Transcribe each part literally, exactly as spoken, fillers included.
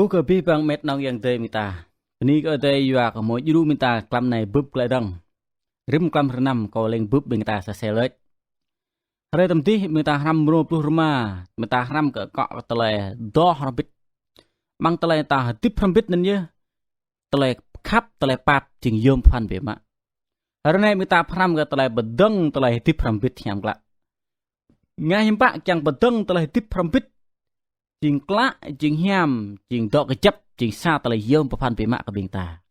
Kơ abih bang met nong yang dơi mita. Bơni kơ Ơi Adai yua kơ hmâo djru mita klăm anai bưp glaĭ dơ̆ng. Rĭm klăm hrơi năm kâo leng bưp ƀing ta sa sel lĕč. Hrơi tơm dih mita hrăm mrô pluh rơma, mita hrăm kơ akŏ tơlơi dŏ hrŏm hơbĭt. Amăng tơlơi ta hơdip hrŏm hơbĭt anŭn yơh, tơlơi khăp, tơlơi pap jing yom pơphan biă mă. Hrơi anai mita hrăm kơ tơlơi pơdơ̆ng tơlơi hơdip hrŏm hơbĭt hiam klă. Ngă hiư̆m pă kiăng pơdơ̆ng tơlơi hơdip hrŏm hơbĭt jing klă, jing hiam, jing dŏ kơjăp, jing sa tơlơi yom pơphan biă mă kơ ƀing ta.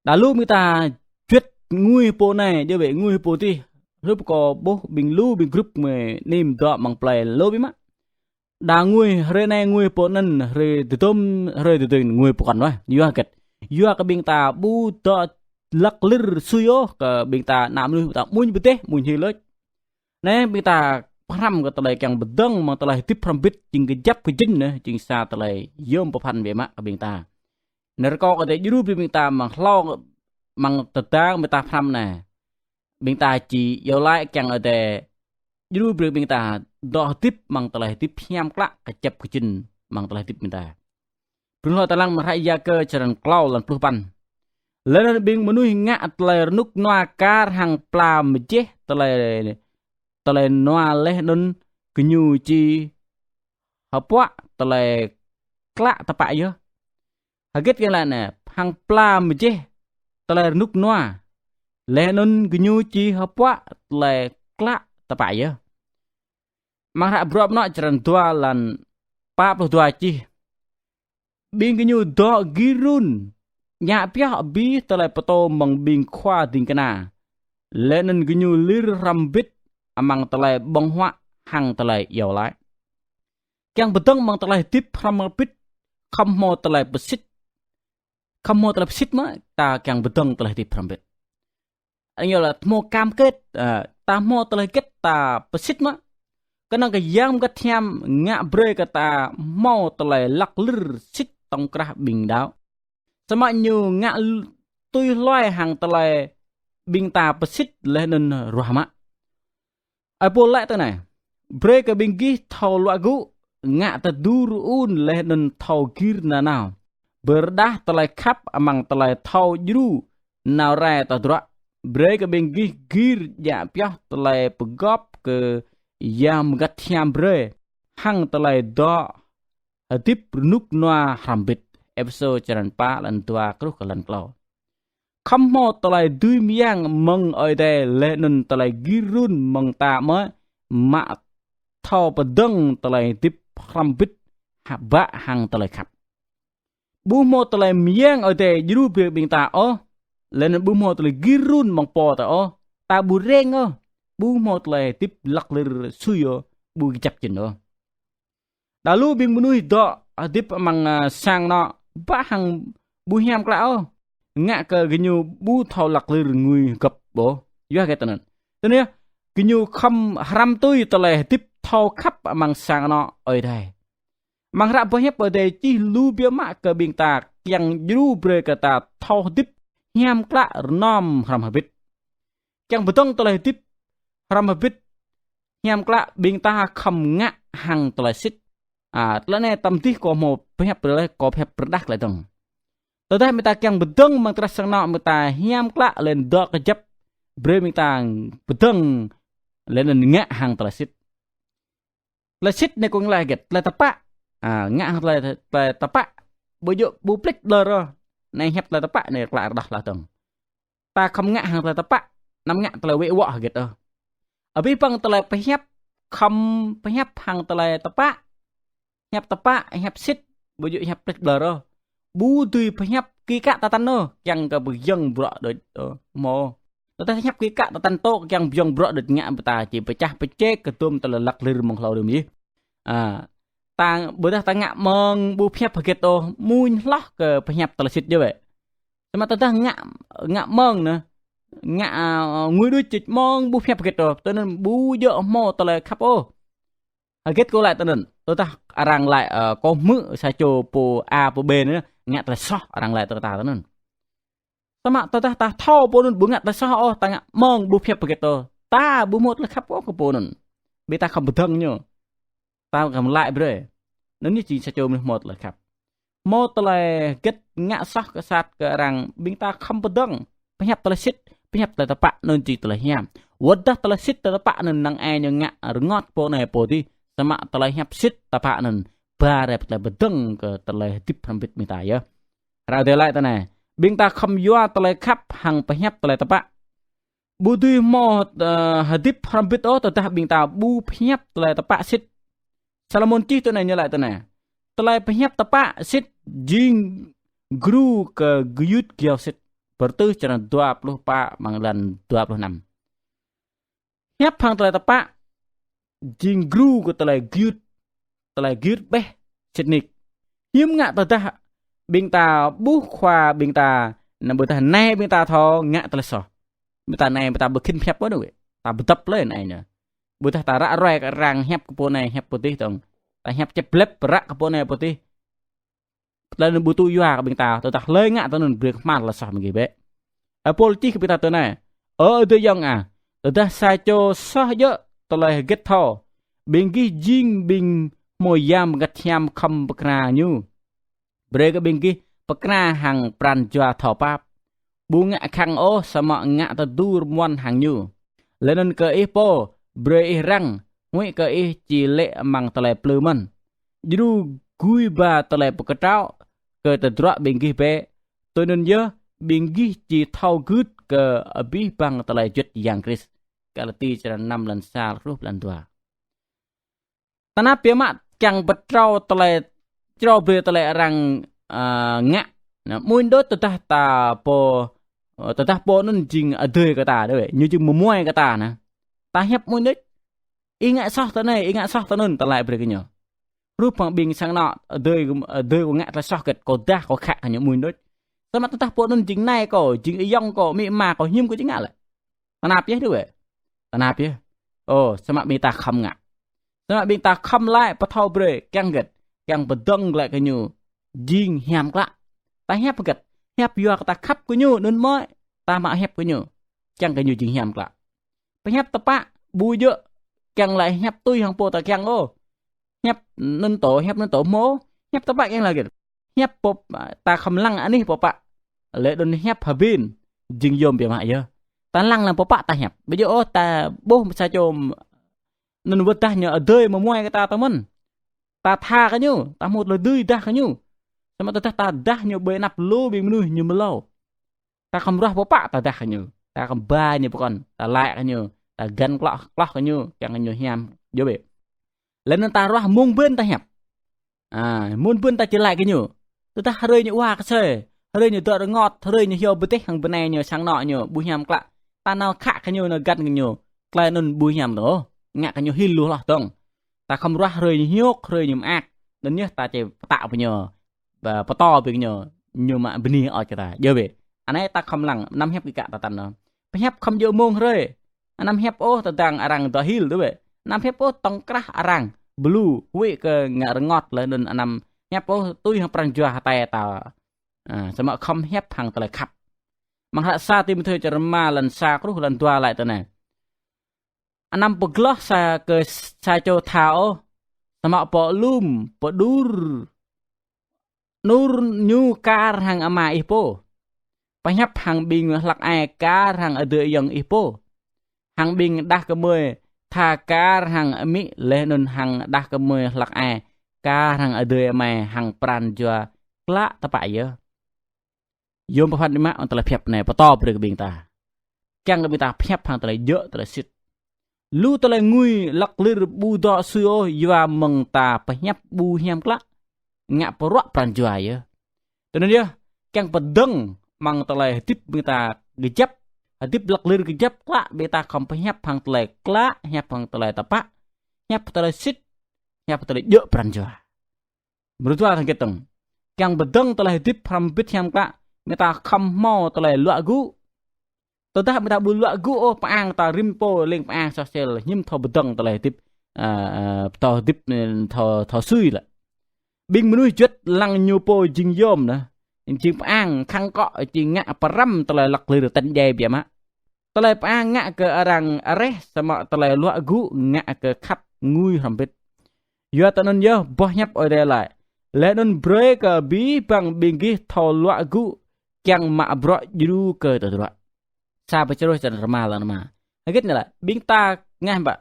Đa lu mita juăt ngui pô anai, djơ̆ bĕ ngui pô dih. Hrup kơ ƀuh ƀing lu ƀing grup mơi nim dŏ amăng plơi lu biă mă. Đa ngui hrơi anai ngui pô anŭn, hrơi tơdôm, hrơi tơdơi ngui pô kŏn wah. Yua hơget? Yua kơ ƀing ta ƀu dŏ lăk lir sui ôh kơ ƀing ta ană mơnuih ta amuñ pơdeh, amuñ hil lĕč. Anai ƀing ta hrăm kơ tơlơi kiăng pơdơ̆ng amăng tơlơi hơdip hrŏm hơbĭt jing kơjăp kơjĭn anai, jing sa tơlơi yom pơphan biă mă kơ ƀing ta. Anai rơkâo kơ Ơi Adai djru brơi ƀing ta amăng hlâo, amăng tơdang ƀing ta hrăm anai. Ƀing ta či iâu laĭ kiăng Ơi Adai djru brơi ƀing ta dŏ hơdip amăng tơlơi hơdip hiam klă kơjăp kơjĭn amăng tơlơi hơdip ƀing ta. Brơi hlâo ta lăng amăng hră Yakơ črăn klâo lăn pluh păn. Laih anŭn ƀing mơnuih ngă tơlơi rơnŭk rơnua kar hăng pla mơjeh tơlơi, tơlơi rơnua laih anŭn gơñu či hơpuă tơlơi klă tơpă yơh. Hơget kiăng laĭ anai, hăng pla mơjeh tơlơi rơnŭk rơnua. Laih anŭn gơñu či hơpuă tơlơi klă tơpă yơh. Amăng hră Bruă Mơnuă črăn dua lăn pă pluh dua čih. Ƀing gơñu dŏ gir run, djă pioh abih tơlơi pơtô mơ̆ng ƀing khua ding kơna. Laih anŭn gơñu lir hrŏm hơbĭt amăng tơlơi ƀơ̆ng huă hăng tơlơi iâu laĭ. Kiăng pơdơ̆ng amăng tơlơi hơdip hrŏm hơbĭt, khŏm hmâo tơlơi pơsit. Khŏm hmâo tơlơi pơsit mơ̆, ta kiăng pơdơ̆ng tơlơi hơdip hrŏm hơbĭt. Anŭn yơh lĕ hmâo cam kết, ơ, ta hmâo tơlơi hơget ta pơsit mơ̆. Kơnơ̆ng kơ Yang Bơngăt Hiam ngă brơi kơ ta hmâo tơlơi lăk lir sit tŏng krah ƀing đaŏ. Samơ̆ ñu ngă l-, tui hluai hăng tơlơi ƀing ta pơsit laih anŭn ruah mă. Ơi Pôl laĭ tui anai: Brơi kơ ƀing gih thâo luă gŭ, ngă tơdu rơun laih anŭn thâo gir nanao. Pơrơđah tơlơi khăp amăng tơlơi thâo djru nao rai tơdruă. Brơi kơ ƀing gih gir djă pioh tơlơi pơgop kơ Yang Bơngăt Hiam brơi hăng tơlơi dŏ hơdip rơnŭk rơnua hrŏm hơbĭt. Êphêsô črăn pă lăn dua truh kơ lăn klâo. Khŏm hmâo tơlơi dưi mơyang mơ̆ng Ơi Adai laih anŭn tơlơi gir run mơ̆ng ta mơ̆ mă thâo pơdơ̆ng tơlơi hơdip hrŏm hơbĭt hă bă hăng tơlơi khăp. Ƀu hmâo tơlơi mơyang Ơi Adai djru brơi ƀing ta ôh, laih anŭn ƀu hmâo tơlơi gir run mơ̆ng pô ta ôh, ta ƀu reng ôh, ƀu hmâo tơlơi hơdip lăk lir sui ôh, ƀu kơjăp kơjĭn ôh. Đa lu ƀing mơnuih dŏ hơdip amăng, ơ, sang anŏ, bă hăng ƀu hiam klă ôh. Ngă kơ gơñu ƀu thâo lăk lir ngui găp ôh. Yua hơget tui anŭn? Tui anŭn yơh, gơñu khŏm hrăm tui tơlơi hơdip thâo khăp amăng sang anŏ Ơi Adai. Amăng hră pơhiăp Ơi Adai čih lu biă mă kơ ƀing ta kiăng djru brơi kơ ta thâo hơdip hiam klă rơnŏm hrŏm hơbĭt. Kiăng pơdơ̆ng tơlơi hơdip hrŏm hơbĭt hiam klă ƀing ta khŏm ngă hăng tơlơi sit. A, tơlơi anai tơm dih kâo hmâo pơhiăp brơi laih, kâo pơhiăp pơrơđah glaĭ dơ̆ng. Tơdah mơta kiăng pơdơ̆ng amăng tơlơi sang anŏ mơta hiam klă laih anŭn dŏ kơjăp, brơi mơta pơdơ̆ng laih anŭn ngă hăng tơlơi sit. Tơlơi sit anai kâo ngă laih hơget? Tơlơi tơpă. A, ngă hăng tơlơi, tơlơi tơpă. Ƀu djơ̆ ƀu plĕč ƀlŏr ôh. Anai hiăp tơlơi tơpă anai klă rơđah laih dơ̆ng. Ta khŏm ngă hăng tơlơi tơpă, anăm ngă tơlơi wĕ wŏ hơget ôh. Abih bang tơlơi pơhiăp khŏm pơhiăp hăng tơlơi tơpă. Hiăp tơpă, hiăp sit, ƀu djơ̆ hiăp plĕč ƀlŏr ôh. Ƀu dưi pơhiăp kĭ kă tơtăn ôh, kiăng kơ pơgiŏng bruă đôč ôh. Hmâo. Tơdah hiăp kĭ kă tơtăn tŏ kiăng pơgiŏng bruă đôč ngă ƀing ta či pơčah pơček kơ tơm tơlơi lăk lir mơ̆ng hlâo đưm yơh. A, ta, ƀôdah ta ngă mơ̆ng ƀu pơhiăp hơget ôh, amuñ hloh kơ pơhiăp tơlơi sit yơh wĕ. Samơ̆ tơdah ngă, ngă mơ̆ng anai, ngă, a, ngui đôč čĭč mơ̆ng ƀu pơhiăp hơget ôh, tui anŭn ƀu djơ̆ hmâo tơlơi khăp ôh. Hơget kâo laĭ tui anŭn, tơdah arăng laĭ, ơ, kâo hmư̆ sa čô pô A pô B anai, ngă tơlơi soh arăng laĭ tui ta tui anŭn. Samơ̆ tơdah ta thâo pô anŭn ƀu ngă tơlơi soh ôh, ta ngă mơ̆ng ƀu pơhiăp hơget ôh, ta ƀu hmâo tơlơi khăp ôh kơ pô anŭn. Ƀing ta khŏm pơdơ̆ng ñu. Ta khŏm laĭ brơi. Anŭn ñu či sa čô mơnuih hmâo tơlơi khăp. hmâo tơlơi hơget ngă soh kơ sat kơ arăng, ƀing ta khŏm pơdơ̆ng, pơhiăp tơlơi sĭt, pơhiăp tơlơi tơpă, anŭn jing tơlơi hiam. Wơ̆t dah tơlơi sĭt tơlơi tơpă anŭn năng ai ñu ngă rơngot pô anai pô adih, samơ̆ tơlơi hiăp sĭt tơpă anŭn ba rai tơlơi pơdơ̆ng kơ tơlơi hơdip hrŏm hơbĭt ƀing ta yơh. Hră Adai laĭ tui anai: Ƀing ta khŏm yua tơlơi khăp hăng pơhiăp tơlơi tơpă. Ƀu dưi hmâo, ơ, hơdip hrŏm hơbĭt ôh tơdah ƀing ta ƀu pơhiăp tơlơi tơpă sĭt. Salômôn čih tui anai, ñu laĭ tui anai: Tơlơi pơhiăp tơpă sĭt jing gru kơ gơyut gơyâo sĭt. Bơrơtuh črăn dua pluh pă amăng lăn dua pluh năm. Hiăp hăng tơlơi tơpă jing gru kơ tơlơi gơyut, tơlơi gơyut ƀĕh sĭt nik. Hiư̆m ngă tơdah ƀing ta ƀuh khua ƀing ta, anăm ƀuh tơdah nai ƀing ta thâo ngă tơlơi soh. Ƀing ta nai ƀing ta ƀu khĭn pơhiăp ôh, ta pơdŏp lơi nai ñu. Ƀuh tơdah ta ră ruai kơ arăng hiăp kơ pô anai hiăp pô adih dơ̆ng. Ta hiăp čĕp lĕp ră kơ pô anai pô adih. Tơlơi anŭn ƀu tŭ yua kơ ƀing ta, tơdah hlơi ngă tui anŭn brơi kơhma̱l tơlơi soh ƀing gih bĕ. Ơi Pôl čih kơ ƀing ta tui anai: Ơ adơi ayŏng ah, tơdah sa čô soh djơ̆ tơlơi hơget thâo, ƀing gih jing ƀing hmâo Yang Bơngăt Hiam khŏm pơkra ñu. Brơi kơ ƀing gih pơkra hăng pran jua thâo pap. Ƀu ngă khăng ôh, samơ̆ ngă tơdu rơmuăn hăng ñu. Laih anŭn kơ ih pô, brơi ih răng, huĭ kơ ih či lê̆ amăng tơlơi plư mơ̆n. Djru gui ba tơlơi pơkơtraŏ kơ tơdruă ƀing gih bĕ. Tui anŭn yơh, ƀing gih či thâo gưt kơ abih bang tơlơi juăt Yang Krist. Galati črăn năm lăn sa truh lăn dua. Tơnap biă mă kiăng pơtrâo tơlơi, pơtrâo brơi tơlơi arăng, ơ, ngă. Anai, mơ̆ng đôč tơdah ta pô, ơ, tơdah pô anŭn jing adơi kơ ta, đơi, ñu jing mơmuai kơ ta anai. Ta hiăp mơ̆ng đôč. Ih ngă soh tui anai, ih ngă soh tui anŭn, ta laĭ brơi kơ ñu. Hrup hăng ƀing sang anŏ, adơi, adơi kâo ngă tơlơi soh hơget, kâo dah, kâo khă kơ ñu mơ̆ng đôč. Samơ̆ tơdah pô anŭn jing nai kâo, jing ayŏng kâo, amĭ ama kâo, hiư̆m kâo či ngă lĕ. Tơnap yơh đơi. Tơnap yơh. Ơ, samơ̆ ƀing ta khŏm ngă. Samơ̆ ƀing ta khŏm laĭ pơthâo brơi, kiăng hơget, kiăng pơdơ̆ng glaĭ kơ ñu jing hiam klă. Ta hiăp hơget, hiăp yua kơ ta khăp kơ ñu, anŭn mơ̆ ta mă hiăp kơ ñu, kiăng kơ ñu jing hiam klă. Pơhiăp tơpă, ƀu djơ̆ kiăng laĭ hiăp tui hăng pô ta kiăng ôh. Hiăp anŭn tŏ, hiăp anŭn tŏ hmâo, hiăp tơpă kiăng laĭ hơget. Hiăp pô, ta khŏm lăng anih pô pă. Laih anŭn hiăp hơbĭn, jing yôm biă mă yơh. Ta lăng lăng pô pă ta hiăp. Ƀu djơ̆ ôh ta ƀuh sa čô anŭn wơ̆t dah ñu adơi mơmuai kơ ta tơ mơ̆n. Ta tha kơ ñu, ta hmâo tơlơi dưi dah kơ ñu. Samơ̆ tơdah ta dah ñu ƀơi anăp lu ƀing mơnuih ñu mơlâo. Ta khŏm ruah pô pă ta dah kơ ñu. Ta khŏm ba ñu pơkŏn, ta laĭ kơ ñu, ta găn klŏh, klŏh kơ ñu, kiăng kơ ñu hiam, djơ̆ bĕ. Laih anŭn ta ruah mơ̆ng ƀing ta hiăp. A, mơ̆ng ƀing ta či laĭ kơ ñu. Tơdah hrơi ñu wa kơsơi, hrơi ñu dŏ rơngot, hrơi ñu hyu pơdih hăng bơnai ñu sang anŏ ñu, ƀu hiam klă. Ta nao khă kơ ñu, nao găn kơ ñu. Tơlơi anŭn ƀu hiam tơ ôh, ngă kơ ñu hil lu hloh dơ̆ng. Ta khŏm ruah hrơi ñu hiôk, hrơi ñu mơak. Anŭn yơh ta či pơtă pơ ñu, pơtô pơ ñu, ñu mă bơni ôh kơ ta. Djơ̆ bĕ. Anai ta khŏm lăng, anăm hiăp kơ kă ta tăn nao. Pơhiăp khŏm djơ̆ mơ̆ng hrơi. Anăm hiăp ôh tơdang arăng dŏ hil djơ̆ bĕ. Anăm hiăp ôh tŏng krah arăng. Blu, huĭ kơ ngă rơngot laih anŭn anăm hiăp ôh tui hăng pran jua hơtai ta. A, samơ̆ khŏm hiăp hăng tơlơi khăp. Amăng hră sa Timôthê črăn rơma lăn sa truh lăn dua laĭ tui anai. Anăm pơgloh sa kơ sa čô tha ôh, samơ̆ pŏk lum, pơđur, anŭn ñu kar hăng ama ih pô. Pơhiăp hăng ƀing hlăk ai kar hăng adơi ayŏng ih pô. Hăng ƀing đah kơmơi tha kar hăng amĭ laih anŭn hăng đah kơmơi hlăk ai kar hăng adơi amai hăng pran jua klă tơpă yơh. Yôm pơphan biă mă tơlơi pơhiăp anai pơtô brơi kơ ƀing ta. Kiăng kơ ƀing ta pơhiăp hăng tơlơi djơ̆, tơlơi sĭt. Lu tơlơi ngui hlăk lir ƀu dŏ sui ôh yua mơ̆ng ta pơhiăp ƀu hiam klă. Ngă pơruă pran jua yơh. Tui anŭn yơh, kiăng pơdơ̆ng amăng tơlơi hơdip ƀing ta kơjăp, hơdip hlăk lir kơjăp klă, ƀing ta khŏm pơhiăp hăng tơlơi klă, hiăp hăng tơlơi tơpă, hiăp tơlơi sĭt, hiăp tơlơi djơ̆ pran jua. Mrô dua thâo hơget dơ̆ng. Kiăng pơdơ̆ng tơlơi hơdip hrăm bĭt hiam klă, ƀing ta khŏm hmâo tơlơi luă gŭ. Tơdah ƀing ta ƀu luă gŭ ôh, pơang ta rĭm pô lêng pơang soh sel, hiư̆m thâo pơdơ̆ng tơlơi hơdip, ơ, ơ, thâo hơdip, ơ, thâo, thâo sui lĕ. Ƀing mơnuih juăt lăng ñu pô jing yôm anai, jing pơang, khăng akŏ, jing ngă pơrăm tơlơi hlăk lir tơ̆n djai biă mă. Tơlơi pơang ngă kơ arăng areh, samơ̆ tơlơi luă gŭ ngă kơ khăp ngui hrăm bĭt. Yua tui anŭn yơh boh hiăp Ơi Adai laĭ: Laih anŭn brơi kơ abih bang ƀing gih thâo luă gŭ kiăng mă bruă djru kơ tơdruă. Sa Pêtrôs črăn rơma lăn rơma. Hơget ñu laĭ, ƀing ta ngă hiư̆m pă?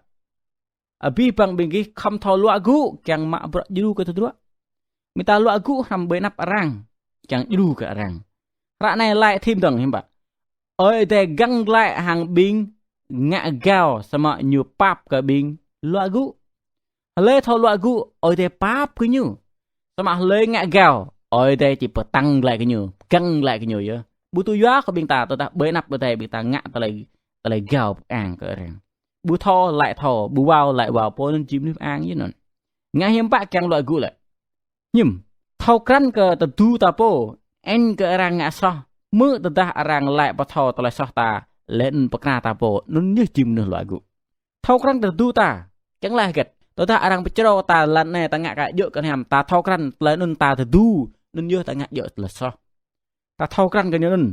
Abih bang ƀing gih khŏm thâo luă gŭ kiăng mă bruă djru kơ tơdruă. Mơ̆ ta luă gŭ hrăm ƀơi anăp arăng, kiăng djru kơ arăng. Ră anai laĭ thim dơ̆ng hiư̆m pă? Ơi Adai găng glaĭ hăng ƀing ngă gao, samơ̆ ñu pap kơ ƀing luă gŭ. Hlơi thâo luă gŭ, Ơi Adai pap kơ ñu. Samơ̆ hlơi ngă gao, Ơi Adai či pơtăng glaĭ kơ ñu, găng glaĭ kơ ñu yơh. Ƀu tŭ yua kơ ƀing ta, tơdah ƀơi anăp Ơi Adai ƀing ta ngă tơlơi, tơlơi gao pơang kơ arăng. Ƀu thâo laĭ thâo, ƀu wao laĭ wao, pô anŭn či mơnuih pơang yơh anŭn. Ngă hiư̆m pă kiăng luă gŭ lĕ? Hiư̆m, thâo krăn kơ tơdu ta pô, ĕn kơ arăng ngă soh, hmư̆ tơdah arăng laĭ pơthâo tơlơi soh ta, laih anŭn pơkra ta pô, anŭn yơh jing mơnuih luă gŭ. Thâo krăn tơdu ta, kiăng laĭ hơget? Tơdah arăng pơčrâo ta lŏn anai ta ngă kơ djơ̆ kơ hiam, ta thâo krăn tơlơi anŭn ta tơdu, anŭn yơh ta ngă djơ̆ tơlơi soh. Ta thâo krăn kơ ñu anŭn.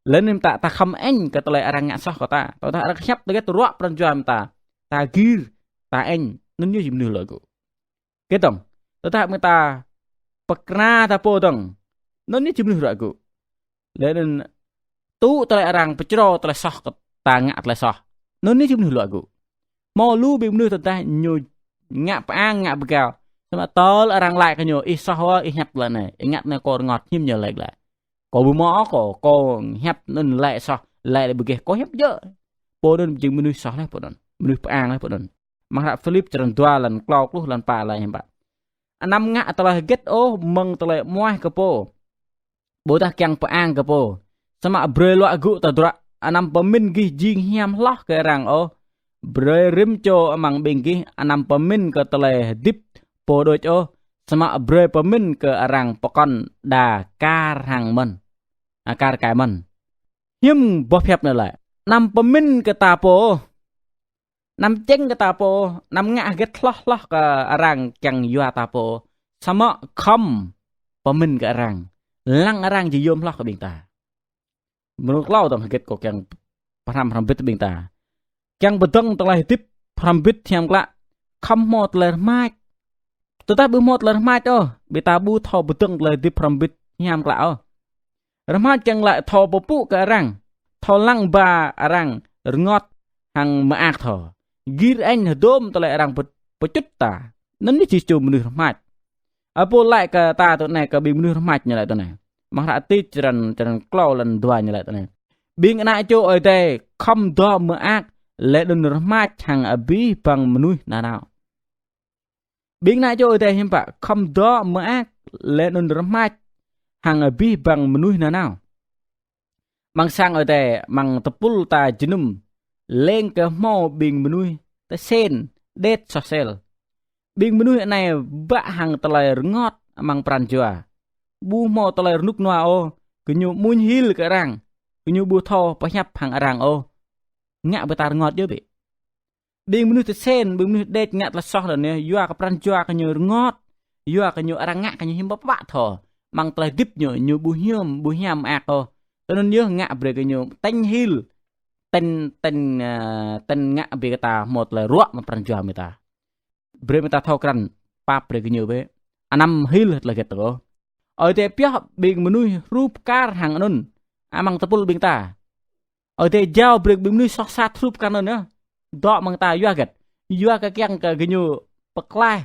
Laih anŭn ta, ta khŏm ĕn kơ tơlơi arăng ngă soh kơ ta. Tơdah arăng hiăp tơget ruă pran jua ta, ta gir, ta ĕn, anŭn yơh jing mơnuih luă gŭ. Kơ dơ̆ng, tơdah mơ̆ ta pơkra ta pô dơ̆ng, anŭn yơh jing mơnuih luă gŭ. Laih anŭn tŭ tơlơi arăng pơčrâo tơlơi soh kơ ta ngă tơlơi soh, anŭn yơh jing mơnuih luă gŭ. Hmâo lu ƀing mơnuih tơdah ñu ngă pơang ngă pơgao, samơ̆ tơl arăng laĭ kơ ñu, ih soh wơ̆, ih hiăp tơlơi anai, ih ngă anai kâo rơngot, hiư̆m ñu laĭ glaĭ. Kâo ƀu hmâo ôh, kâo, kâo hiăp anŭn laĭ soh, laĭ lĕ ƀu gêh, kâo hiăp djơ̆. Pô anŭn jing mơnuih soh laih pô anŭn, mơnuih pơang laih pô anŭn. Amăng hră Philip črăn dua lăn klâo pluh lăn pă laĭ hiư̆m pă? Anăm ngă tơlơi hơget ôh mơ̆ng tơlơi amuaih kơ pô, ƀôdah kiăng pơang kơ pô. Samơ̆ brơi luă gŭ tơdruă, anăm pơmĭn gih jing hiam hloh kơ arăng ôh. Brơi rĭm čô amăng ƀing gih anăm pơmĭn kơ tơlơi hơdip pô đôč ôh, samơ̆ brơi pơmĭn kơ arăng pơkŏn đa kar hăng mơ̆n. A, kar kaĭ mơ̆n. Hiư̆m boh pơhiăp anai laĭ? Anăm pơmĭn kơ ta pô ôh. Anăm čeng kơ ta pô ôh, anăm ngă hơget hloh hloh kơ arăng kiăng yua ta pô ôh. Samơ̆ khŏm pơmĭn kơ arăng. Lăng arăng či yôm hloh kơ ƀing ta. Mơ̆ng klâo dơ̆ng hơget kâo kiăng pơhrăm hrŏm hơbĭt ƀing ta. Kiăng pơdơ̆ng tơlơi hơdip hrŏm hơbĭt hiam klă, khŏm hmâo tơlơi rơmač. Tơdah ƀu hmâo tơlơi rơmač ôh, ƀing ta ƀu thâo pơdơ̆ng tơlơi hơdip hrŏm hơbĭt hiam klă ôh. Rơmač kiăng laĭ thâo pơpŭ kơ arăng, thâo lăng ba arăng rơngot hăng mơak thâo. Gir ĕn hơdôm tơlơi arăng pơ-, pơčŭt ta. Anŭn yơh či čô mơnuih rơmač. Ơ pô laĭ kơ ta tui anai, kơ ƀing mơnuih rơmač ñu laĭ tui anai. Amăng hră Tit črăn, črăn klâo lăn dua ñu laĭ tui anai. Ƀing ană čô Ơi Adai khŏm dŏ mơak, laih anŭn rơmač hăng abih bang mơnuih nanao. Ƀing ană čô Ơi Adai hiư̆m pă? Khŏm dŏ mơak, laih anŭn rơmač hăng abih bang mơnuih nanao. Amăng sang Ơi Adai, amăng tơpul ta jơnum, leng kơ hmâo ƀing mơnuih tơsen, đet soh sel. Ƀing mơnuih anai bă hăng tơlơi rơngot amăng pran jua. Ƀu hmâo tơlơi rơnŭk rơnua ôh, gơñu amuñ hil kơ arăng, gơñu ƀu thâo pơhiăp hăng arăng ôh. Ngă ƀing ta rơngot djơ̆ bĕ. Ƀing mơnuih tơsen, ƀing mơnuih đet ngă tơlơi soh anŭn yơh, yua kơ pran jua gơñu rơngot, yua kơ ñu arăng ngă kơ ñu hiư̆m pă pă thâo. Amăng tơlơi hơdip ñu, ñu ƀu hiam, ƀu hiam mơak ôh. Tui anŭn yơh ngă brơi kơ ñu tĕnh hil, tĕnh, tĕnh, ơ, tĕnh ngă brơi kơ ta hmâo tơlơi ruă amăng pran jua ƀing ta. Brơi ƀing ta thâo krăn, pap brơi kơ ñu bĕ. Anăm hil tơlơi hơget ôh. Ơi Adai pioh ƀing mơnuih hrup kar hăng anŭn amăng tơpul ƀing ta. Ơi Adai jao brơi ƀing mơnuih soh sat hrup kar anŭn yơh. Dŏ amăng ta yua hơget? Yua kơ kiăng kơ gơñu pơklaih.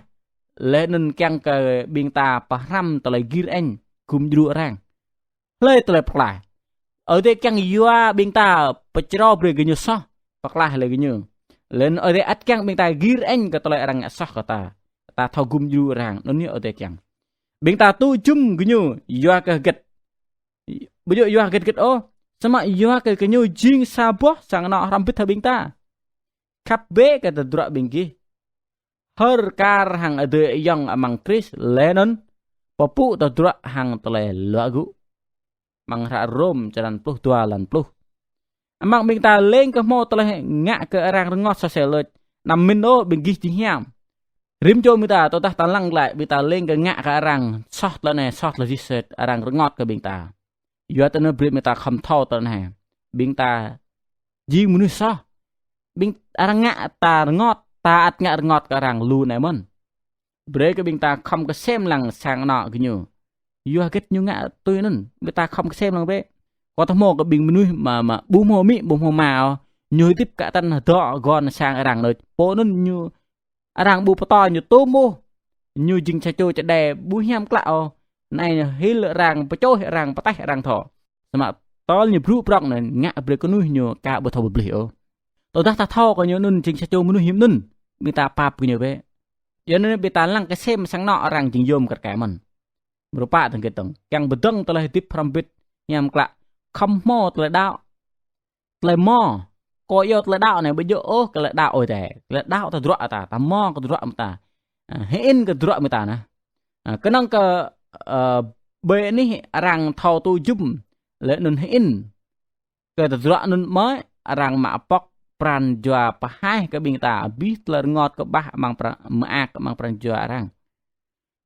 Laih anŭn kiăng kơ ƀing ta pơhrăm tơlơi gir ĕn, gum djru arăng. Hlơi tơlơi pơklaih? Ơi Adai kiăng yua ƀing ta pơčrâo brơi gơñu soh, pơklaih laih gơñu. Laih anŭn Ơi Adai ăt kiăng ƀing ta gir ĕn kơ tơlơi arăng ngă soh kơ ta. Ta thâo gum djru arăng, anŭn yơh Ơi Adai kiăng. Ƀing ta tŭ jum gơñu yua kơ hơget? Ƀu djơ̆ yua hơget hơget ôh, samơ̆ yua kơ gơñu jing sa boh sang anŏ hrŏm hơbĭt hăng ƀing ta. Khăp bĕ kơ tơdruă ƀing gih. Hơr kar hăng adơi ayŏng amăng Krist laih anŭn pơpŭ tơdruă hăng tơlơi luă gŭ. Amăng hră Rôm črăn pluh dua lăn pluh. Amăng ƀing ta leng kơ hmâo tơlơi ngă kơ arăng rơngot soh sel đôč. Anăm mĭn ôh ƀing gih či hiam. Rĭm čô ƀing ta, tơdah ta lăng glaĭ, ƀing ta leng kơ ngă kơ arăng soh tơlơi anai, soh tơlơi adih sĭt, arăng rơngot kơ ƀing ta. Yua tui anŭn brơi ƀing ta khŏm thâo tơlơi anai. Ƀing ta jing mơnuih soh. Ƀing arăng ngă ta rơngot, ta ăt ngă rơngot kơ arăng lu anai mơ̆n. Brơi kơ ƀing ta khŏm kơsem lăng sang anŏ gơñu. Yua hơget ñu ngă tui anŭn, ƀing ta khŏm kơsem lăng bĕ. Kâo thâo hmâo kơ ƀing mơnuih mă, mă ƀu hmâo amĭ, ƀu hmâo ama ôh, ñu hơdip kơ tăn hơdŏ gŏn sang arăng đôč. Pô anŭn ñu arăng ƀu pơtô ñu tŭm ôh. Ñu jing sa čô čơđai ƀu hiam klă ôh. Anai ñu hil arăng pơčôh, arăng pơtaih arăng thâo. Samơ̆ tơl ñu brŭ prŏng anŭn ngă brơi kơ mơnuih ñu ka ƀu thâo pơblih ôh. Tơdah ta thâo kơ ñu anŭn jing sa čô mơnuih hiam anŭn, ƀing ta pap kơ ñu bĕ. Yua anŭn ƀing ta lăng kơsem sang anŏ arăng jing yôm kar kaĭ mơ̆n. Mrô pă tơ̆ng kơtơ̆ng. Kiăng pơdơ̆ng tơlơi hơdip hrŏm hơbĭt hiam klă. Khŏm hmâo tơlơi đaŏ. Tơlơi mơ̆. Kâo iâu tơlơi đaŏ anai ƀu djơ̆ ôh kơ tơlơi đaŏ ơi adai. Tơlơi đaŏ tơdruă ta, ta mơ̆ kơ tơdruă mơta. Ơ, hơĭn kơ tơdruă mơta anai. Ơ, kơnơ̆ng kơ, ơ, ƀơi anih arăng thâo tŭ jum. Laih anŭn hơĭn kơ tơdruă anŭn mơ̆ arăng mă pŏk pran jua pơhaih kơ ƀing ta. Abih tơlơi rơngot kơƀah amăng pran, mơak amăng pran jua arăng.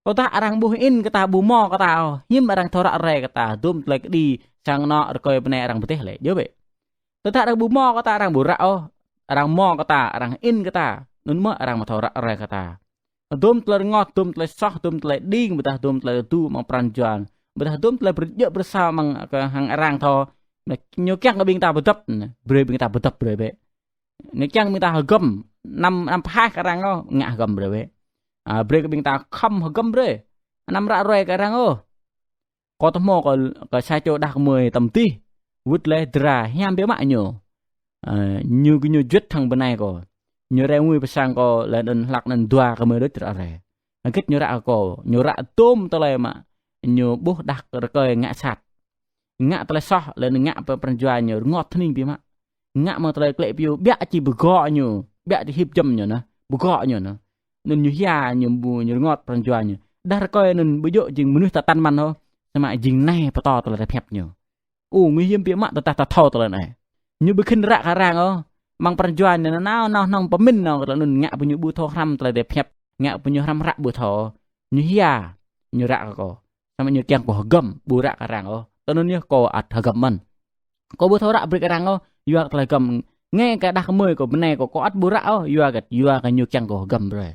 Tơdah arăng ƀu hơĭn kơ ta, ƀu mơ̆ kơ ta ôh, hiư̆m arăng thâo ră ruai kơ ta, dôm tơlơi kơđi sang anŏ rơkơi bơnai arăng pơdeh lĕ, djơ̆ bĕ. Tơdah arăng ƀu mơ̆ kơ ta, arăng ƀu ră ôh, arăng mơ̆ kơ ta, arăng hơĭn kơ ta, anŭn mơ̆ arăng mă thâo ră ruai kơ ta. Dôm tơlơi rơngot, dôm tơlơi soh, dôm tơlơi đing, ƀôdah dôm tơlơi tơdu amăng pran jua, ƀôdah dôm tơlơi pơdjơ̆ pơsao amăng kơ hăng arăng thâo, ñu kiăng kơ ƀing ta pơdŏp, brơi ƀing ta pơdŏp brơi bĕ. Ñu kiăng ƀing ta hơgŏm, anăm, anăm pơhaih kơ arăng ôh, ngă hơgŏm brơi bĕ. Ơ, brơi kơ ƀing ta khŏm hơgŏm brơi. Anăm ră ruai kơ arăng ôh. Kâo thâo hmâo kơ, kơ sa čô đah kơmơi tơm dih, wơ̆t laih dra hiam biă mă ñu. Ơ, ñu kơ ñu juăt hăng bơnai kâo. Ñu rai ngui pơ sang kâo, laih anŭn hlak anŭn dua kơmơi đôč ră ruai. Hơget ñu ră kơ kâo, ñu ră dôm tơlơi mă ñu ƀuh đah rơkơi ngă sat. Ngă tơlơi soh, laih anŭn ngă pơ pran jua ñu rơngot hơning biă mă. Ngă mơ̆ng tơlơi klĕ pyu, ƀiă či pơgŏ ñu, ƀiă či hip jăm ñu anai, pơgŏ ñu anai. Anŭn ñu hia, ñu ƀu, ñu rơngot pran jua ñu. Đah rơkơi anŭn ƀu djơ̆ jing mơnuih tơtăn mơ̆n ôh, samơ̆ jing nai pơtô tơlơi tơphiăp ñu. Ơ, nguy hiểm biă mă tơdah ta thâo tơlơi anai. Ñu ƀu khĭn ră kơ arăng ôh, amăng pran jua ñu nanao, nao hnong pơmĭn nao kơ tơlơi anŭn ngă pơ ñu ƀu thâo hrăm tơlơi tơphiăp, ngă pơ ñu hrăm ră ƀu thâo. Ñu hia, ñu ră kơ kâo. Samơ̆ ñu kiăng kâo hơgŏm, ƀu ră kơ arăng ôh. Tui anŭn yơh kâo ăt hơgŏm mơ̆n. Kâo ƀu thâo ră brơi kơ arăng ôh, yua kơ tơlơi hơgŏm. Ngă kơ đah kơmơi kâo bơnai kâo, kâo ăt ƀu ră ôh, yua kơ, yua kơ ñu kiăng kâo hơgŏm brơi.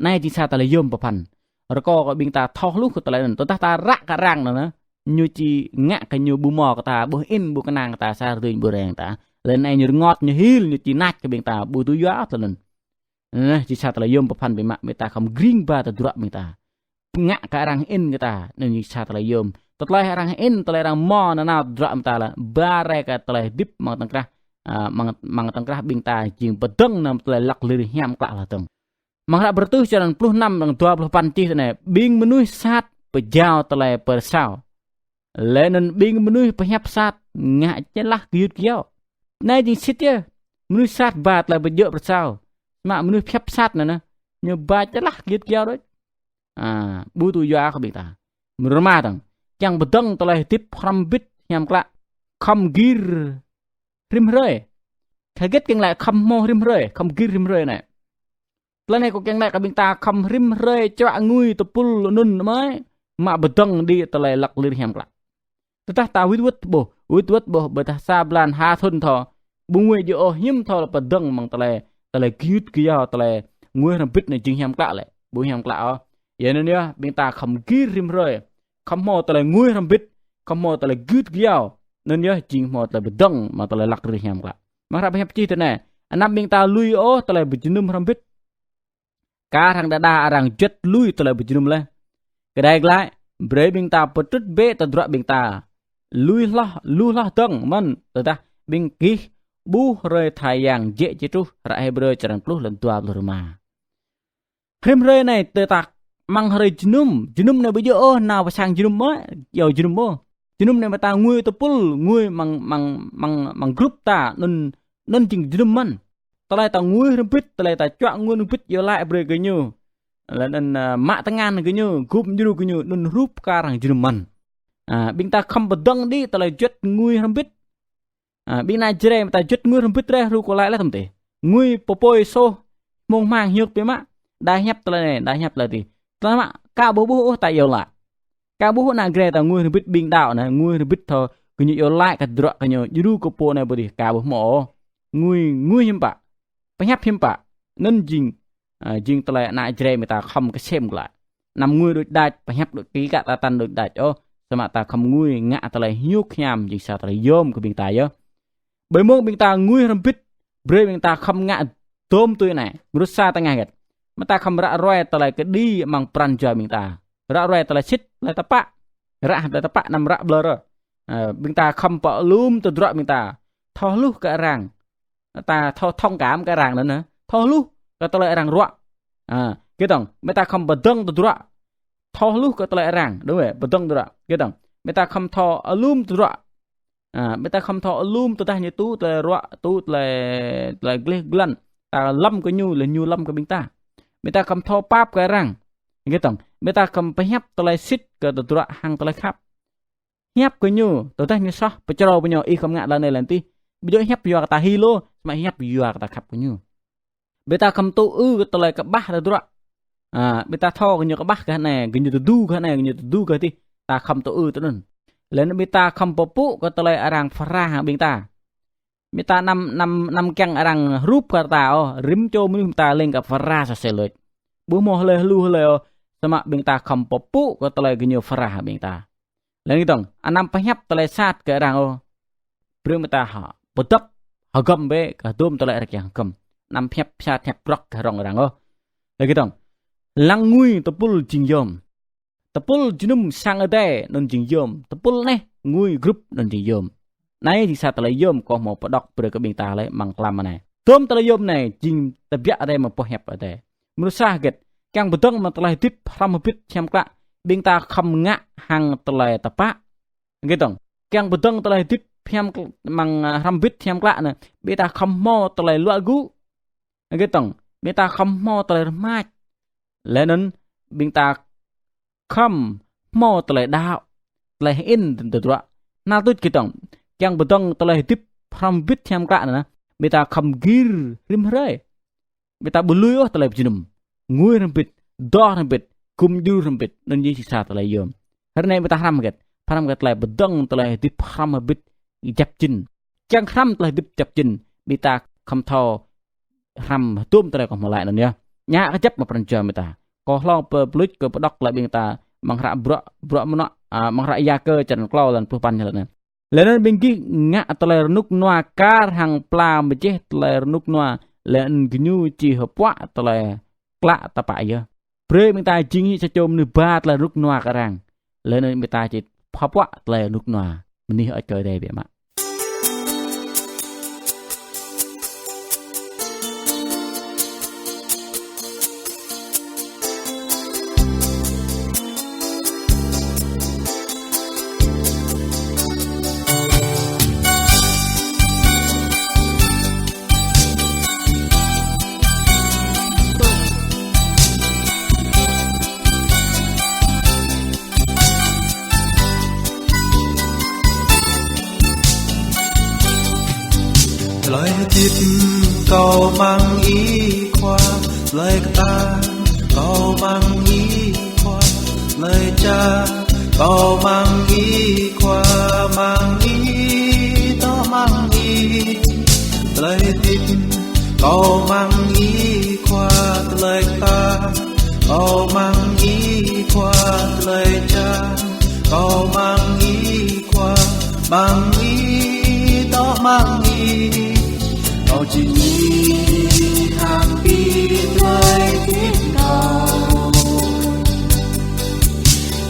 Anai jing sa tơlơi yôm pơphan. Rơkâo kơ ƀing ta thâo hluh kơ tơlơi anŭn. Tơdah ta ră kơ arăng anŭn, ñu či ngă kơ ñu ƀu mơ̆ kơ ta, ƀu hơĭn, ƀu kơnang kơ ta, sa rơtuñ ƀu reng ta. Laih anŭn ñu rơngot, ñu hil, ñu či nač kơ ƀing ta, ƀu tŭ yua tơlơi anŭn. Anai jing sa tơlơi yôm pơphan biă mă, ƀing ta khŏm gring ba tơdruă ƀing ta. Ngă kơ arăng hơĭn kơ ta, anŭn jing sa tơlơi yôm. Tơlơi arăng hơĭn, tơlơi arăng mơ̆ nanao tơdruă ƀing ta lĕ, ba rai kơ tơlơi hơdip amăng tŏng krah, ơ, amăng, amăng tŏng krah ƀing ta jing pơdơ̆ng anăm tơlơi lăk lir hiam klă laih dơ̆ng. Amăng hră Bơrơtuh črăn pluh năm, dua pluh păn čih tui anai, ƀing mơnuih sat pơjao tơlơi pơrơsao. Laih anŭn ƀing mơnuih pơhiăp sat ngă čơlah gơyut gơyâo. Anai jing sĭt yơh, mơnuih sat ba tơlơi pơjao pơrơsao. Samơ̆ mơnuih pơhiăp sat anŭn, ñu ba čơlah gơyut gơyâo đôč. Ơ, ƀu tŭ yua kơ ƀing ta. Mrô rơma dơ̆ng, kiăng pơdơ̆ng tơlơi hơdip hrŏm hơbĭt hiam klă. Khŏm gir rĭm hrơi. Hơget kiăng laĭ khŏm hmâo rĭm hrơi, khŏm gir rĭm hrơi anai. Tơlơi anai kâo kiăng laĭ kơ ƀing ta khŏm rĭm hrơi čuă ngui tơpul anŭn mơ̆, mă pơdơ̆ng đĭ tơlơi lăk lir hiam klă. Tơdah ta wĭt wơ̆t ƀuh, wĭt wơ̆t ƀuh, ƀôdah sa blan ha thŭn thâo, ƀu ngui djơ̆ ôh, hiư̆m thâo lăp pơdơ̆ng amăng tơlơi, tơlơi gơyut gơyâo, tơlơi ngui hrŏm hơbĭt anai jing hiam klă lĕ, ƀu hiam klă ôh. Yua anŭn yơh, ƀing ta khŏm gir rĭm hrơi, khŏm hmâo tơlơi ngui hrŏm hơbĭt, khŏm hmâo tơlơi gơyut gơyâo. Anŭn yơh jing hmâo tơlơi pơdơ̆ng amăng tơlơi lăk lir hiam klă. Amăng hră pơhiăp čih tui anai, anăm ƀing ta lui ôh tơlơi pơjơnum hrŏm hơbĭt. Kar hăng đơđa arăng juăt lui tơlơi pơjơnum laih. Kơđai glaĭ, brơi ƀing ta pơtrŭt bĕ tơdruă ƀing ta. Lui hloh, lu hloh dơ̆ng mơ̆n, tơdah ƀing gih ƀuh hrơi tha yang jĕ či truh, hră Hêbrơ črăn pluh lăn dua pluh rơma. Rĭm hrơi anai tơdah amăng hrơi jơnum, jơnum anai ƀu djơ̆ ôh nao pơ sang jơnum mơ̆, iâu jơnum ôh. Jơnum anai mơ̆ ta ngui tơpul, ngui amăng, amăng, amăng, amăng grup ta, anŭn, anŭn jing jơnum mơ̆n. Tơlơi ta ngui hrŏm hơbĭt, tơlơi ta čuă ngui hrŏm hơbĭt iâu laĭ brơi kơ ñu. Laih anŭn, ơ, mă tơngan kơ ñu, gum djru kơ ñu, anŭn rup kar hăng jơnum mơ̆n. Ơ, ƀing ta khŏm pơdơ̆ng đĭ tơlơi juăt ngui hrŏm hơbĭt. Ơ, ƀing ană Jrai mơ̆ ta juăt ngui hrŏm hơbĭt rai hrup kơ laĭ laih tơm tih. Ngui pơpơi soh, mông hmang hiơk biă mă. Đa hiăp tơlơi anai, đa hiăp tơlơi adih. Tơlơi mă, ka ƀu ƀuh ôh ta iâu laĭ. Ka ƀuh ană Jrai ta ngui hrŏm hơbĭt ƀing đaŏ anai, ngui hrŏm hơbĭt thâo, kơ ñu iâu laĭ kơ tơdruă kơ ñu, djru kơ pô anai pơ adih, ka ƀuh hmâo ôh. Ngui, ngui hiư̆m pă. Pơhiăp hiư̆m pă. Anŭn jing Ơ, jing tơlơi ană Jrai ƀing ta khŏm kơsem glaĭ. Anăm ngui đôč đač, pơhiăp đôč kơ kă tơtăn đôč đač ôh, samơ̆ ta khŏm ngui ngă tơlơi hiuk hiam jing sa tơlơi yôm kơ ƀing ta yơh. Ƀơi mông ƀing ta ngui hrŏm hơbĭt, brơi ƀing ta khŏm ngă tôm tui anai, mơnuih sa tơngah hơget. Mơ̆ ta khŏm ră ruai tơlơi kơđi amăng pran jua ƀing ta. Ră ruai tơlơi sĭt, tơlơi tơpă. Ră tơlơi tơpă anăm ră ƀlŏr. Ơ, ƀing ta khŏm pơalum tơdruă ƀing ta. Thâo hluh kơ arăng. Ta thâo thông cảm kơ arăng anŭn, thâo hluh kơ tơlơi arăng ruă. Ơ, kơtang, mơ̆ ta khŏm pơdơ̆ng tơdruă. Thâo hluh kơ tơlơi arăng, đúng không? Pơdơ̆ng tơdruă. Kơtang, mơ̆ ta khŏm thâo alum tơdruă. Ơ, mơ̆ ta khŏm thâo alum tơdah ñu tŭ tơlơi ruă, tŭ tơlơi, tơlơi gleh glan. Ta lŏm kơ ñu, lĕ ñu lŏm kơ ƀing ta. Mơ̆ ta khŏm thâo pap kơ arăng. Kơtang, mơ̆ ta khŏm pơhiăp tơlơi sĭt kơ tơdruă hăng tơlơi khăp. Hiăp kơ ñu, tơdah ñu soh, pơčrâo pơ ñu, ih khŏm ngă lŏn anai lŏn adih. Ƀu djơ̆ hiăp yua kơ ta hil ôh, samơ̆ hiăp yua kơ ta khăp kơ ñu. Ƀing ta khŏm tŭ ư kơ tơlơi kơƀah tơdruă. Ơ, ƀing ta thâo kơ ñu kơƀah kơ anai, kơ ñu tơdu kơ anai, kơ ñu tơdu kơ adih. Ta khŏm tŭ ư tui anŭn. Lĕ anŭn ƀing ta khŏm pơpŭ kơ tơlơi arăng phara hăng ƀing ta. Mơ̆ ta anăm, anăm, anăm kiăng arăng hrup kơ ta ôh, rĭm čô mơnuih mơ̆ ta lêng kơ phara sa sĕ lôč. Ƀu hmâo hlơi hluh hlơi ôh, samơ̆ ƀing ta khŏm pơpŭ kơ tơlơi kơ ñu phara hăng ƀing ta. Lĕ anŭn kơtang, anăm pơhiăp tơlơi sat kơ arăng ôh. Brơi mơ̆ ta hă, pơdŏp, hơgŏm bĕ, kơ hơdôm tơlơi arăng kiăng hơgŏm. Anăm pơhiăp sat hiăp brŏk kơ rŏng arăng ôh. Lĕ kơtang, lăng ngui tơpul jing yôm. Tơpul jơnum sang adai anŭn jing yôm. Tơpul anai ngui grup anŭn jing yôm. Anai jing sa tơlơi yôm kâo hmâo pơđŏk brơi kơ ƀing ta lĕ amăng tlam anai. Tôm tơlơi yôm anai jing tơbiă adai mơ̆ng boh hiăp adai. Mơnuih sa hơget, kiăng pơdơ̆ng mơ̆ng tơlơi hơdip hrŏm hơbĭt hiam klă, ƀing ta khŏm ngă hăng tơlơi tơpă. Kơtang, kiăng pơdơ̆ng tơlơi hơdip hiam kl-, amăng, ơ, hrŏm hơbĭt hiam klă anai, ƀing ta khŏm hmâo tơlơi luă gŭ. Kơtang, ƀing ta khŏm hmâo tơlơi rơmač. Lĕ anŭn, ƀing ta khŏm hmâo tơlơi đaŏ, tơlơi hơĭn tơdruă. Năl tuč kơtang, kiăng pơdơ̆ng tơlơi hơdip hrŏm hơbĭt hiam klă anai, ƀing ta khŏm gir rĭm hrơi. Ƀing ta ƀu lui ôh tơlơi pơjơnum. Ngui hrŏm hơbĭt, dŏ hrŏm hơbĭt, gum djru hrŏm hơbĭt, anŭn jing sa tơlơi yôm. Hrơi anai ƀing ta hrăm hơget, hrăm kơ tơlơi pơdơ̆ng tơlơi hơdip hrŏm hơbĭt djăp jĭn. Kiăng hrăm tơlơi hơdip djăp jĭn, ƀing ta khŏm thâo hrăm hơdôm tơlơi kâo hmâo laĭ anŭn yơh. Ngă kơjăp mơ̆ng pran jua ƀing ta. Kâo hlâo pơblŭč kơ pơđŏk glaĭ ƀing ta amăng hră bruă, bruă mơnuă, ơ, amăng hră Yakơ črăn klâo lăn pluh păn ñu laĭ anai. Lĕ anŭn ƀing gih ngă tơlơi rơnŭk rơnua kar hăng pla mơčeh tơlơi rơnŭk rơnua, lĕ anŭn gơñu či hơpuă tơlơi klă tơpă yơh. Brơi ƀing ta jing hĭ sa čô mơnuih ba tơlơi rơnŭk rơnua kơ arăng. Lĕ anŭn ƀing ta či hơpuă tơlơi rơnŭk rơnua. Bơni hơơč kơ Ơi Adai biă mă. Tơlơi hơdip kâo amăng Ih Khua, tơlơi kơtang kâo amăng Ih Khua, tơlơi čang kâo amăng Ih Khua, amăng Ih, dŏ amăng Ih. Tơlơi hơdip kâo amăng Ih Khua, tơlơi kơtang kâo amăng Ih Khua, tơlơi čang kâo amăng Ih Khua, amăng Ih, dŏ amăng Ih. Kâo či mĭn hăng pĭt tơlơi hơdip kâo.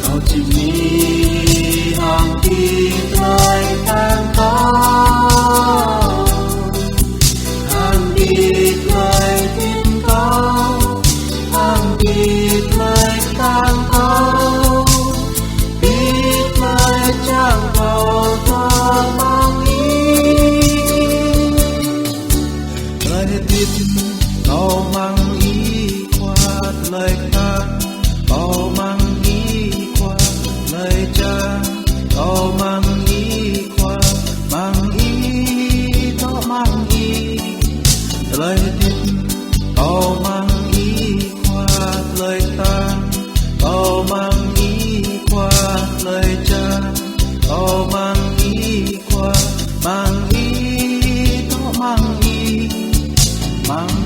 Kâo či mĭn hăng pĭt tơlơi kơtang kâo. Hăng pĭt tơlơi hơdip kâo, hăng pĭt tơlơi kơtang kâo, pĭt tơlơi čang kâo dŏ amăng Ih. Tơlơi hơdip kâo amăng Ih Khua, tơlơi kơtang kâo amăng Ih Khua, tơlơi čang kâo amăng Ih Khua, amăng Ih, dŏ amăng Ih. Tơlơi hơdip kâo amăng Ih Khua, tơlơi kơtang kâo amăng Ih Khua, tơlơi čang kâo amăng Ih Khua, amăng Ih, dŏ amăng Ih, amăng